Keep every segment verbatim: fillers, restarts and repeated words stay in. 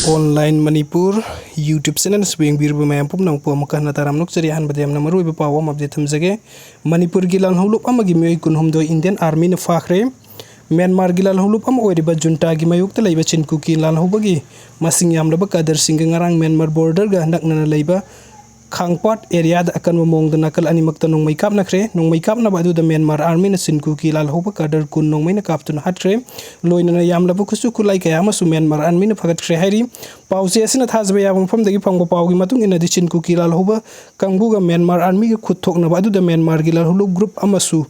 Online Manipur YouTube channel ꯑꯁꯤꯕꯨ ꯌꯦꯡꯕꯤꯔꯤꯕ ꯃꯌꯥꯝ ꯄꯨꯝꯅꯃꯛꯄꯨ ꯑꯃꯨꯛꯀ ꯍꯟꯅ ꯇꯔꯥꯝꯅ ꯑꯣꯛꯆꯔꯤ꯫ ꯑꯍꯥꯟꯕꯗ ꯌꯥꯝꯅ ꯃꯔꯨꯑꯣꯏꯕ ꯄꯥꯎ ꯑꯃ update ꯊꯝꯖꯒꯦ꯫ ꯃꯅꯤꯄꯨꯔꯒꯤ ꯂꯥꯜꯍꯧꯂꯨꯞ ꯑꯃꯒꯤ ꯃꯤꯑꯣꯏ ꯀꯨꯟꯍꯨꯝꯗꯣꯏ Indian Armyꯅ ꯐꯥꯈ꯭ꯔꯦ꯫ ꯃ꯭ꯌꯥꯟꯃꯥꯔꯒꯤ ꯂꯥꯜꯍꯧꯂꯨꯞ ꯑꯃ ꯑꯣꯏꯔꯤꯕ ꯖꯨꯟꯇꯥꯒꯤ ꯃꯥꯌꯣꯛꯇ ꯂꯩꯕ ꯆꯤꯟ ꯀꯨꯀꯤ ꯂꯥꯜꯍꯧꯕꯒꯤ ꯃꯁꯤꯡ ꯌꯥꯝꯂꯕ ꯀꯥꯗꯔꯁꯤꯡꯒ ꯉꯔꯥꯡ ꯃ꯭ꯌꯥꯟꯃꯥꯔ borderꯒ ꯅꯛꯅꯅ ꯂꯩꯕ ꯈꯥꯡꯄꯥꯠ areaꯗ ꯑꯀꯟꯕ ꯃꯑꯣꯡꯗ ꯅꯥꯀꯜ ꯑꯅꯤꯃꯛꯇ ꯅꯣꯡꯃꯩ ꯀꯥꯞꯅꯈ꯭ꯔꯦ꯫ ꯅꯣꯡꯃꯩ ꯀꯥꯞꯅꯕ ꯑꯗꯨꯗ ꯃ꯭ꯌꯥꯟꯃꯥꯔ Armyꯅ ꯆꯤꯟ ꯀꯨꯀꯤ ꯂꯥꯜꯍꯧꯕ ꯀꯥꯗꯔ ꯀꯨꯟ ꯅꯣꯡꯃꯩꯅ ꯀꯥꯞꯇꯨꯅ ꯍꯥꯠꯈ꯭ꯔꯦ꯫ ꯂꯣꯏꯅꯅ ꯌꯥꯝꯂꯕ ꯈꯨꯠꯁꯨ ꯈꯨꯠꯂꯥꯏ ꯀꯌꯥ ꯑꯃꯁꯨ ꯃ꯭ꯌꯥꯟꯃꯥꯔ Armyꯅ ꯐꯒꯠꯈ꯭ꯔꯦ ꯍꯥꯏꯔꯤ꯫ ꯄꯥꯎꯆꯦ ꯑꯁꯤꯅ ꯊꯥꯖꯕ ꯌꯥꯕ ꯃꯐꯝꯗꯒꯤ ꯐꯪꯕ ꯄꯥꯎꯒꯤ ꯃꯇꯨꯡ ꯏꯟꯅꯗꯤ, ꯆꯤꯟ ꯀꯨꯀꯤ ꯂꯥꯜꯍꯧꯕ ꯀꯥꯡꯕꯨꯒ ꯃ꯭ꯌꯥꯟꯃꯥꯔ Armyꯒ ꯈꯨꯠ ꯊꯣꯛꯅꯕ ꯑꯗꯨꯗ ꯃ꯭ꯌꯥꯟꯃꯥꯔꯒꯤ ꯂꯥꯜꯍꯧꯂꯨꯞ group ꯑꯃꯁꯨ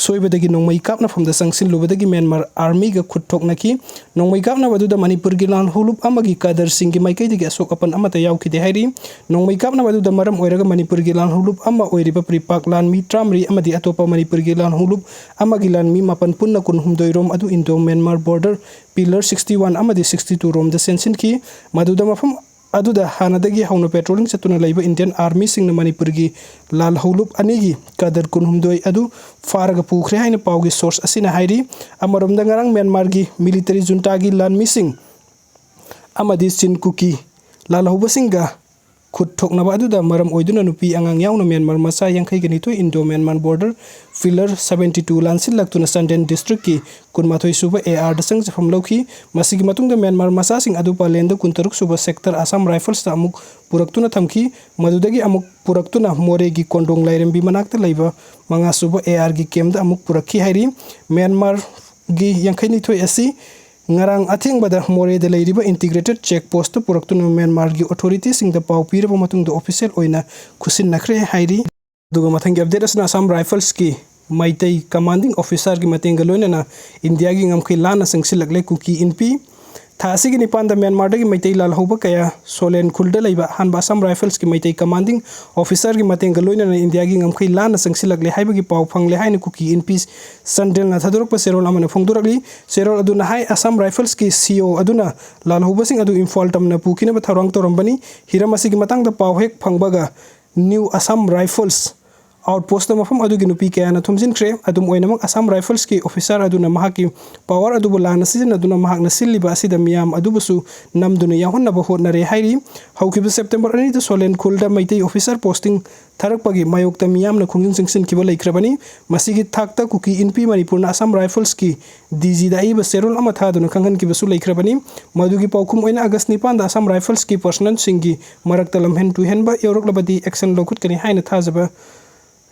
ꯁꯣꯏꯕꯗꯒꯤ ꯅꯣꯡꯃꯩ ꯀꯥꯞꯅꯐꯝꯗ ꯆꯪꯁꯤꯜꯂꯨꯕꯗꯒꯤ ꯃ꯭ꯌꯥꯟꯃꯥꯔ Armyꯒ ꯈꯨꯠ ꯊꯣꯛꯅꯈꯤ꯫ ꯅꯣꯡꯃꯩ ꯀꯥꯞꯅꯕ ꯑꯗꯨꯗ ꯃꯅꯤꯄꯨꯔꯒꯤ ꯂꯥꯜꯍꯧꯂꯨꯞ ꯑꯃꯒꯤ ꯀꯥꯗꯔꯁꯤꯡꯒꯤ ꯃꯥꯏꯀꯩꯗꯒꯤ ꯑꯁꯣꯛ ꯑꯄꯟ ꯑꯃꯠꯇ ꯌꯥꯎꯈꯤꯗꯦ ꯍꯥꯏꯔꯤ꯫ ꯅꯣꯡꯃꯩ ꯀꯥꯞꯅꯕ ꯑꯗꯨꯗ ꯃꯔꯝ ꯑꯣꯏꯔꯒ ꯃꯅꯤꯄꯨꯔꯒꯤ ꯂꯥꯜꯍꯧꯂꯨꯞ ꯑꯃ ꯑꯣꯏꯔꯤꯕ ꯄ꯭ꯔꯤꯄꯥꯛ ꯂꯥꯟꯃꯤ ꯇꯔꯥꯃꯔꯤ ꯑꯃꯗꯤ ꯑꯇꯣꯞꯄ ꯃꯅꯤꯄꯨꯔꯒꯤ ꯂꯥꯜꯍꯧꯂꯨꯞ ꯑꯃꯒꯤ ꯂꯥꯟꯃꯤ ꯃꯥꯄꯟ ꯄꯨꯟꯅ ꯀꯨꯟꯍꯨꯝꯗꯣꯏ ꯔꯣꯝ ꯑꯗꯨ Indo Myanmar border pillar sixty one ꯑꯃꯗꯤ sixty two ꯔꯣꯝꯗ ꯆꯦꯟꯁꯤꯟꯈꯤ꯫ ꯃꯗꯨꯗ ꯃꯐꯝ ꯑꯗꯨꯗ ꯍꯥꯟꯅꯗꯒꯤ ꯍꯧꯅ patrolling ꯆꯠꯇꯨꯅ ꯂꯩꯕ Indian Armyꯁꯤꯡꯅ ꯃꯅꯤꯄꯨꯔꯒꯤ ꯂꯥꯜꯍꯧꯂꯨꯞ ꯑꯅꯤꯒꯤ ꯀꯥꯗꯔ ꯀꯨꯟꯍꯨꯝꯗꯣꯏ ꯑꯗꯨ ꯐꯥꯔꯒ ꯄꯨꯈ꯭ꯔꯦ ꯍꯥꯏꯅ ꯄꯥꯎꯒꯤ source ꯑꯁꯤꯅ ꯍꯥꯏꯔꯤ꯫ ꯑꯃꯔꯣꯝꯗ, ꯉꯔꯥꯡ ꯃ꯭ꯌꯥꯟꯃꯥꯔꯒꯤ military juntaꯒꯤ ꯂꯥꯟꯃꯤꯁꯤꯡ ꯑꯃꯗꯤ ꯆꯤꯟ ꯀꯨꯀꯤ ꯂꯥꯜꯍꯧꯕꯁꯤꯡꯒ ꯈꯨꯠ ꯊꯣꯛꯅꯕ ꯑꯗꯨꯗ ꯃꯔꯝ ꯑꯣꯏꯗꯨꯅ ꯅꯨꯄꯤ ꯑꯉꯥꯡ ꯌꯥꯎꯅ ꯃ꯭ꯌꯥꯟꯃꯥꯔ ꯃꯆꯥ ꯌꯥꯡꯈꯩꯒ ꯅꯤꯊꯣꯏ Indo Myanmar border pillar seventy two ꯂꯥꯟꯁꯤꯜꯂꯛꯇꯨꯅ Chandel districtꯀꯤ ꯀꯨꯟꯃꯥꯊꯣꯏ ꯁꯨꯕ ARꯗ ꯆꯪꯖꯐꯝ ꯂꯧꯈꯤ꯫ ꯃꯁꯤꯒꯤ ꯃꯇꯨꯡꯗ ꯃ꯭ꯌꯥꯟꯃꯥꯔ ꯃꯆꯥꯁꯤꯡ ꯑꯗꯨ ꯄꯥꯂꯦꯟꯗ ꯀꯨꯟꯇꯔꯨꯛ ꯁꯨꯕ sector Assam Riflesꯇ ꯑꯃꯨꯛ ꯄꯨꯔꯛꯇꯨꯅ ꯊꯝꯈꯤ꯫ ꯃꯗꯨꯗꯒꯤ ꯑꯃꯨꯛ ꯄꯨꯔꯛꯇꯨꯅ ꯃꯣꯔꯦꯒꯤ ꯀꯣꯟꯗꯣꯡ ꯂꯥꯏꯔꯦꯝꯕꯤ ꯃꯅꯥꯛꯇ ꯂꯩꯕ ꯃꯉꯥ ꯁꯨꯕ ARꯒꯤ campꯗ ꯑꯃꯨꯛ ꯄꯨꯔꯛꯈꯤ ꯍꯥꯏꯔꯤ꯫ ꯃ꯭ꯌꯥꯟꯃꯥꯔꯒꯤ ꯌꯥꯡꯈꯩꯅꯤꯊꯣꯏ ꯑꯁꯤ ꯉꯔꯥꯡ ꯑꯊꯦꯡꯕꯗ ꯃꯣꯔꯦꯗ ꯂꯩꯔꯤꯕ integrated check postꯇ ꯄꯨꯔꯛꯇꯨꯅ ꯃ꯭ꯌꯥꯟꯃꯥꯔꯒꯤ authorityꯁꯤꯡꯗ ꯄꯥꯎ ꯄꯤꯔꯕ ꯃꯇꯨꯡꯗ official ꯑꯣꯏꯅ ꯈꯨꯠꯁꯤꯟꯅꯈ꯭ꯔꯦ ꯍꯥꯏꯔꯤ꯫ ꯑꯗꯨꯒ ꯃꯊꯪꯒꯤ update ꯑꯁꯤꯅ Assam Riflesꯀꯤ ꯃꯩꯇꯩ commanding officerꯒꯤ ꯃꯇꯦꯡꯒ ꯂꯣꯏꯅꯅ ꯏꯟꯗꯤꯌꯥꯒꯤ ꯉꯝꯈꯩ ꯂꯥꯟꯅ ꯆꯪꯁꯤꯜꯂꯛꯂꯦ ꯀꯨꯀꯤ ꯏꯟꯄꯤ꯫ ꯊꯥ ꯑꯁꯤꯒꯤ ꯅꯤꯄꯥꯟꯗ ꯃ꯭ꯌꯥꯟꯃꯥꯔꯗꯒꯤ ꯃꯩꯇꯩ ꯂꯥꯜꯍꯧꯕ ꯀꯌꯥ ꯁꯣꯂꯦꯟ ꯈꯨꯜꯗ ꯂꯩꯕ ꯑꯍꯥꯟꯕ Assam Riflesꯀꯤ ꯃꯩꯇꯩ commanding officerꯒꯤ ꯃꯇꯦꯡꯒ ꯂꯣꯏꯅꯅ ꯏꯟꯗꯤꯌꯥꯒꯤ ꯉꯝꯈꯩ ꯂꯥꯟꯅ ꯆꯪꯁꯤꯜꯂꯛꯂꯦ ꯍꯥꯏꯕꯒꯤ ꯄꯥꯎ ꯐꯪꯂꯦ ꯍꯥꯏꯅ ꯀꯨꯀꯤ ꯏꯟꯄꯤ ꯆꯥꯟꯗꯦꯜꯅ ꯊꯥꯗꯣꯔꯛꯄ ꯆꯦꯔꯣꯜ ꯑꯃꯅ ꯐꯣꯡꯗꯣꯔꯛꯂꯤ꯫ ꯆꯦꯔꯣꯜ ꯑꯗꯨꯅ ꯍꯥꯏ, Assam Riflesꯀꯤ CO ꯑꯗꯨꯅ ꯂꯥꯜꯍꯧꯕꯁꯤꯡ ꯑꯗꯨ ꯏꯝꯐꯥꯜ ꯇꯝꯅ ꯄꯨꯈꯤꯅꯕ ꯊꯧꯔꯥꯡ ꯇꯧꯔꯝꯕꯅꯤ꯫ ꯍꯤꯔꯝ ꯑꯁꯤꯒꯤ ꯃꯇꯥꯡꯗ ꯄꯥꯎ ꯍꯦꯛ ꯐꯪꯕꯒ New Assam Rifles ꯑꯥꯎꯠꯄꯣꯁꯇ ꯃꯐꯝ ꯑꯗꯨꯒꯤ ꯅꯨꯄꯤ ꯀꯌꯥꯅ ꯊꯨꯝꯖꯤꯟꯈ꯭ꯔꯦ꯫ ꯑꯗꯨꯝ ꯑꯣꯏꯅꯃꯛ, ꯑꯁꯥꯝ ꯔꯥꯏꯐꯜꯁꯀꯤ ꯑꯣꯐꯤꯁꯥꯔ ꯑꯗꯨꯅ ꯃꯍꯥꯛꯀꯤ ꯄꯋꯥꯔ ꯑꯗꯨꯕꯨ ꯂꯥꯟꯅ ꯁꯤꯖꯤꯟꯅꯗꯨꯅ ꯃꯍꯥꯛꯅ ꯁꯤꯜꯂꯤꯕ ꯑꯁꯤꯗ ꯃꯤꯌꯥꯝ ꯑꯗꯨꯕꯨꯁꯨ ꯅꯝꯗꯨꯅ ꯌꯥꯎꯍꯟꯅꯕ ꯍꯣꯠꯅꯔꯦ ꯍꯥꯏꯔꯤ꯫ ꯍꯧꯈꯤꯕ ꯁꯦꯞꯇꯦꯝꯕꯔ ꯑꯅꯤꯗ ꯁꯣꯂꯦꯟ ꯈꯨꯜꯗ ꯃꯩꯇꯩ ꯑꯣꯐꯤꯁꯥꯔ ꯄꯣꯁꯇꯤꯡ ꯊꯥꯔꯛꯄꯒꯤ ꯃꯥꯌꯣꯛꯇ ꯃꯤꯌꯥꯝꯅ ꯈꯣꯡꯖꯪ ꯆꯪꯁꯤꯟꯈꯤꯕ ꯂꯩꯈ꯭ꯔꯕꯅꯤ꯫ ꯃꯁꯤꯒꯤ ꯊꯥꯛꯇ ꯀꯨꯀꯤ ꯏꯟꯄꯤ ꯃꯅꯤꯄꯨꯔꯅ ꯑꯁꯥꯝ ꯔꯥꯏꯐꯜꯁꯀꯤ ꯗꯤ ꯖꯤꯗ ꯑꯏꯕ ꯆꯦꯔꯣꯜ ꯑꯃ ꯊꯥꯗꯨꯅ ꯈꯪꯍꯟꯈꯤꯕꯁꯨ ꯂꯩꯈ꯭ꯔꯕꯅꯤ꯫ ꯃꯗꯨꯒꯤ ꯄꯥꯎꯈꯨꯝ ꯑꯣꯏꯅ ꯑꯥꯒꯁ ꯅꯤꯄꯥꯟꯗ ꯑꯁꯥꯝ ꯔꯥꯏꯐꯜꯁꯀꯤ ꯄꯔꯁꯅꯦꯜꯁꯤꯡꯒꯤ ꯃꯔꯛꯇ ꯂꯝꯍꯦꯟ ꯇꯨꯍꯦꯟꯕ ꯌꯥꯎꯔꯛꯂꯕꯗꯤ ꯑꯦꯛꯁꯟ ꯂꯧꯈꯠꯀꯅꯤ ꯍꯥꯏꯅ ꯊꯥꯖꯕ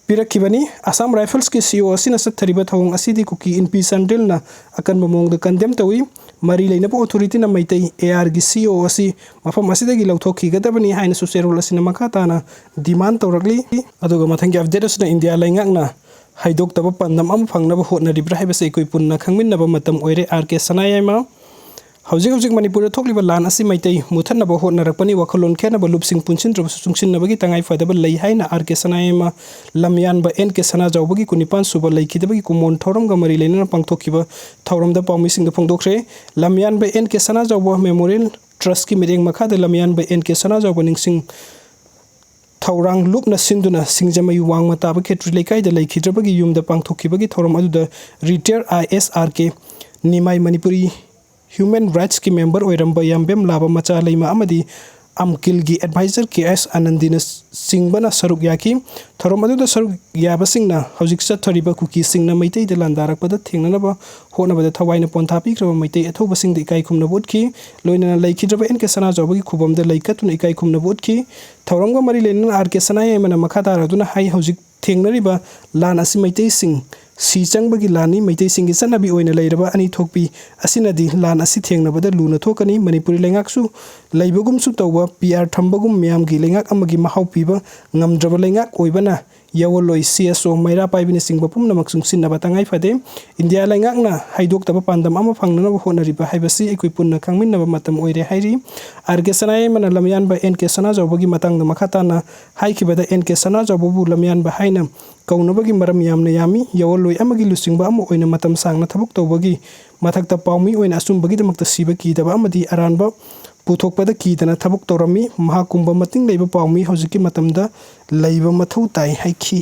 ꯄꯤꯔꯛꯈꯤꯕꯅꯤ꯫ ꯑꯁꯥꯝ ꯔꯥꯏꯐꯜꯁꯀꯤ ꯁꯤ ꯏ ꯑꯣ ꯑꯁꯤꯅ ꯆꯠꯊꯔꯤꯕ ꯊꯧꯑꯣꯡ ꯑꯁꯤꯗꯤ ꯀꯨꯀꯤ ꯏꯟꯄꯤ ꯆꯥꯟꯗꯦꯜꯅ ꯑꯀꯟꯕ ꯃꯑꯣꯡꯗ ꯀꯟꯗꯦꯝ ꯇꯧꯏ꯫ ꯃꯔꯤ ꯂꯩꯅꯕ ꯑꯣꯊꯣꯔꯤꯇꯤꯅ ꯃꯩꯇꯩ ꯑꯦ ꯑꯥꯔꯒꯤ ꯁꯤ ꯏ ꯑꯣ ꯑꯁꯤ ꯃꯐꯝ ꯑꯁꯤꯗꯒꯤ ꯂꯧꯊꯣꯛꯈꯤꯒꯗꯕꯅꯤ ꯍꯥꯏꯅꯁꯨ ꯆꯦꯔꯣꯜ ꯑꯁꯤꯅ ꯃꯈꯥ ꯇꯥꯅ ꯗꯤꯃꯥꯟ ꯇꯧꯔꯛꯂꯤ꯫ ꯑꯗꯨꯒ ꯃꯊꯪꯒꯤ ꯑꯞꯗꯦꯠ ꯑꯁꯤꯅ ꯏꯟꯗꯤꯌꯥ ꯂꯩꯉꯥꯛꯅ ꯍꯥꯏꯗꯣꯛꯇꯕ ꯄꯥꯟꯗꯝ ꯑꯃ ꯐꯪꯅꯕ ꯍꯣꯠꯅꯔꯤꯕ꯭ꯔꯥ ꯍꯥꯏꯕꯁꯤ ꯑꯩꯈꯣꯏ ꯄꯨꯟꯅ ꯈꯪꯃꯤꯟꯅꯕ ꯃꯇꯝ ꯑꯣꯏꯔꯦ꯫ ꯑꯥꯔ ꯀꯦ ꯁꯅꯥꯌꯥꯏꯃ꯫ ꯍꯧꯖꯤꯛ ꯍꯧꯖꯤꯛ ꯃꯅꯤꯄꯨꯔꯗ ꯊꯣꯛꯂꯤꯕ ꯂꯥꯟ ꯑꯁꯤ ꯃꯩꯇꯩ ꯃꯨꯊꯠꯅꯕ ꯍꯣꯠꯅꯔꯛꯄꯅꯤ꯫ ꯋꯥꯈꯜꯂꯣꯟ ꯈꯦꯠꯅꯕ ꯂꯨꯞꯁꯤꯡ ꯄꯨꯟꯁꯤꯟꯗ꯭ꯔꯕꯁꯨ ꯆꯨꯡꯁꯤꯟꯅꯕꯒꯤ ꯇꯉꯥꯏ ꯐꯗꯕ ꯂꯩ ꯍꯥꯏꯅ ꯑꯥꯔ ꯀꯦ ꯁꯅꯥꯌꯥꯏꯃ ꯂꯝꯌꯥꯟꯕ ꯑꯦꯟ ꯀꯦ ꯁꯅꯥꯖꯥꯎꯕꯒꯤ ꯀꯨꯟꯅꯤꯄꯥꯟ ꯁꯨꯕ ꯂꯩꯈꯤꯗꯕꯒꯤ ꯀꯨꯃꯣꯟ ꯊꯧꯔꯝꯒ ꯃꯔꯤ ꯂꯩꯅꯅ ꯄꯥꯡꯊꯣꯛꯈꯤꯕ ꯊꯧꯔꯝꯗ ꯄꯥꯎꯃꯤꯁꯤꯡꯗ ꯐꯣꯡꯗꯣꯛꯈ꯭ꯔꯦ꯫ ꯂꯝꯌꯥꯟꯕ ꯑꯦꯟ ꯀꯦ ꯁꯅꯥꯖꯥꯎꯕ ꯃꯦꯃꯣꯔꯤꯌꯦꯜ ꯇ꯭ꯔꯁꯀꯤ ꯃꯤꯠꯌꯦꯡ ꯃꯈꯥꯗ ꯂꯝꯌꯥꯟꯕ ꯑꯦꯟ ꯀꯦ ꯁꯅꯥꯖꯥꯎꯕ ꯅꯤꯡꯁꯤꯡ ꯊꯧꯔꯥꯡ ꯂꯨꯞꯅ ꯁꯤꯟꯗꯨꯅ ꯁꯤꯡꯖꯃꯩ ꯋꯥꯡꯃ ꯇꯥꯕ ꯈꯦꯇ꯭ꯔꯤ ꯂꯩꯀꯥꯏꯗ ꯂꯩꯈꯤꯗ꯭ꯔꯕꯒꯤ ꯌꯨꯝꯗ ꯄꯥꯡꯊꯣꯛꯈꯤꯕꯒꯤ ꯊꯧꯔꯝ ꯑꯗꯨꯗ ꯔꯤꯇꯥꯌꯔ ꯑꯥꯏ ꯑꯦꯁ ꯑꯥꯔ ꯀꯦ ꯅꯤꯃꯥꯏ, ꯃꯅꯤꯄꯨꯔꯤ ꯍ꯭ꯌꯨꯃꯦꯟ ꯔꯥꯏꯠꯁꯀꯤ ꯃꯦꯝꯕꯔ ꯑꯣꯏꯔꯝꯕ ꯌꯥꯝꯕꯦꯝ ꯂꯥꯕ ꯃꯆꯥ ꯂꯩꯃ ꯑꯃꯗꯤ ꯑꯝꯀꯤꯜꯒꯤ ꯑꯦꯗꯚꯥꯏꯖꯔ ꯀꯦ ꯑꯦꯁ ꯑꯥꯅꯟꯗꯤꯅꯆꯤꯡꯕꯅ ꯁꯔꯨꯛ ꯌꯥꯈꯤ꯫ ꯊꯧꯔꯝ ꯑꯗꯨꯗ ꯁꯔꯨꯛ ꯌꯥꯕꯁꯤꯡꯅ ꯍꯧꯖꯤꯛ ꯆꯠꯊꯔꯤꯕ ꯀꯨꯀꯤꯁꯤꯡꯅ ꯃꯩꯇꯩꯗ ꯂꯥꯟꯗꯥꯔꯛꯄꯗ ꯊꯦꯡꯅꯅꯕ ꯍꯣꯠꯅꯕꯗ ꯊꯋꯥꯏꯅ ꯄꯣꯟꯊꯥ ꯄꯤꯈ꯭ꯔꯕ ꯃꯩꯇꯩ ꯑꯊꯧꯕꯁꯤꯡꯗ ꯏꯀꯥꯏ ꯈꯨꯝꯅꯕ ꯎꯠꯈꯤ꯫ ꯂꯣꯏꯅꯅ ꯂꯩꯈꯤꯗ꯭ꯔꯕ ꯑꯦꯟ ꯀꯦ ꯁꯅꯥꯖꯥꯎꯕꯒꯤ ꯈꯨꯕꯝꯗ ꯂꯩ ꯀꯠꯇꯨꯅ ꯏꯀꯥꯏ ꯈꯨꯝꯅꯕ ꯎꯠꯈꯤ꯫ ꯊꯧꯔꯝꯒ ꯃꯔꯤ ꯂꯩꯅꯅ ꯑꯥꯔ ꯀꯦ ꯁꯅꯥꯌꯥꯏꯃꯅ ꯃꯈꯥ ꯇꯥꯔꯗꯨꯅ ꯍꯥꯏ, ꯍꯧꯖꯤꯛ ꯊꯦꯡꯅꯔꯤꯕ ꯂꯥꯟ ꯑꯁꯤ ꯃꯩꯇꯩꯁꯤꯡ ꯁꯤ ꯆꯪꯕꯒꯤ ꯂꯥꯟꯅꯤ꯫ ꯃꯩꯇꯩꯁꯤꯡꯒꯤ ꯆꯠꯅꯕꯤ ꯑꯣꯏꯅ ꯂꯩꯔꯕ ꯑꯅꯤ ꯊꯣꯛꯄꯤ ꯑꯁꯤꯅꯗꯤ ꯂꯥꯟ ꯑꯁꯤ ꯊꯦꯡꯅꯕꯗ ꯂꯨꯅ ꯊꯣꯛꯀꯅꯤ꯫ ꯃꯅꯤꯄꯨꯔꯤ ꯂꯩꯉꯥꯛꯁꯨ ꯂꯩꯕꯒꯨꯝꯁꯨ ꯇꯧꯕ ꯄꯤ ꯑꯥꯔ ꯊꯝꯕꯒꯨꯝ ꯃꯤꯌꯥꯝꯒꯤ ꯂꯩꯉꯥꯛ ꯑꯃꯒꯤ ꯃꯍꯥꯎ ꯄꯤꯕ ꯉꯝꯗ꯭ꯔꯕ ꯂꯩꯉꯥꯛ ꯑꯣꯏꯕꯅ ꯌꯥꯑꯣꯟꯂꯣꯏ, ꯁꯤ ꯑꯦꯁ ꯑꯣ, ꯃꯩꯔꯥ ꯄꯥꯏꯕꯤꯅꯆꯤꯡꯕ ꯄꯨꯝꯅꯃꯛ ꯆꯨꯡꯁꯤꯟꯅꯕ ꯇꯉꯥꯏ ꯐꯗꯦ꯫ ꯏꯟꯗꯤꯌꯥ ꯂꯩꯉꯥꯛꯅ ꯍꯥꯏꯗꯣꯛꯇꯕ ꯄꯥꯟꯗꯝ ꯑꯃ ꯐꯪꯅꯅꯕ ꯍꯣꯠꯅꯔꯤꯕ ꯍꯥꯏꯕꯁꯤ ꯑꯩꯈꯣꯏ ꯄꯨꯟꯅ ꯈꯪꯃꯤꯟꯅꯕ ꯃꯇꯝ ꯑꯣꯏꯔꯦ ꯍꯥꯏꯔꯤ꯫ ꯑꯥꯔ ꯀꯦ ꯁꯅꯥꯌꯥꯏꯃꯅ ꯂꯝꯌꯥꯟꯕ ꯑꯦꯟ ꯀꯦ ꯁꯅꯥꯖꯥꯎꯕꯒꯤ ꯃꯇꯥꯡꯗ ꯃꯈꯥ ꯇꯥꯅ ꯍꯥꯏꯈꯤꯕꯗ, ꯑꯦꯟ ꯀꯦ ꯁꯅꯥꯖꯥꯎꯕꯕꯨ ꯂꯝꯌꯥꯟꯕ ꯍꯥꯏꯅ ꯀꯧꯅꯕꯒꯤ ꯃꯔꯝ ꯌꯥꯝꯅ ꯌꯥꯝꯃꯤ꯫ ꯌꯥꯑꯣꯟꯂꯣꯏ ꯑꯃꯒꯤ ꯂꯨꯆꯤꯡꯕ ꯑꯃ ꯑꯣꯏꯅ ꯃꯇꯝ ꯁꯥꯡꯅ ꯊꯕꯛ ꯇꯧꯕꯒꯤ ꯃꯊꯛꯇ ꯄꯥꯎꯃꯤ ꯑꯣꯏꯅ ꯑꯆꯨꯝꯕꯒꯤꯗꯃꯛꯇ ꯁꯤꯕ ꯀꯤꯗꯕ ꯑꯃꯗꯤ ꯑꯔꯥꯟꯕ ꯄꯨꯊꯣꯛꯄꯗ ꯀꯤꯗꯅ ꯊꯕꯛ ꯇꯧꯔꯝꯃꯤ꯫ ꯃꯍꯥꯛꯀꯨꯝꯕ ꯃꯇꯤꯡ ꯂꯩꯕ ꯄꯥꯎꯃꯤ ꯍꯧꯖꯤꯛꯀꯤ ꯃꯇꯝꯗ ꯂꯩꯕ ꯃꯊꯧ ꯇꯥꯏ ꯍꯥꯏꯈꯤ꯫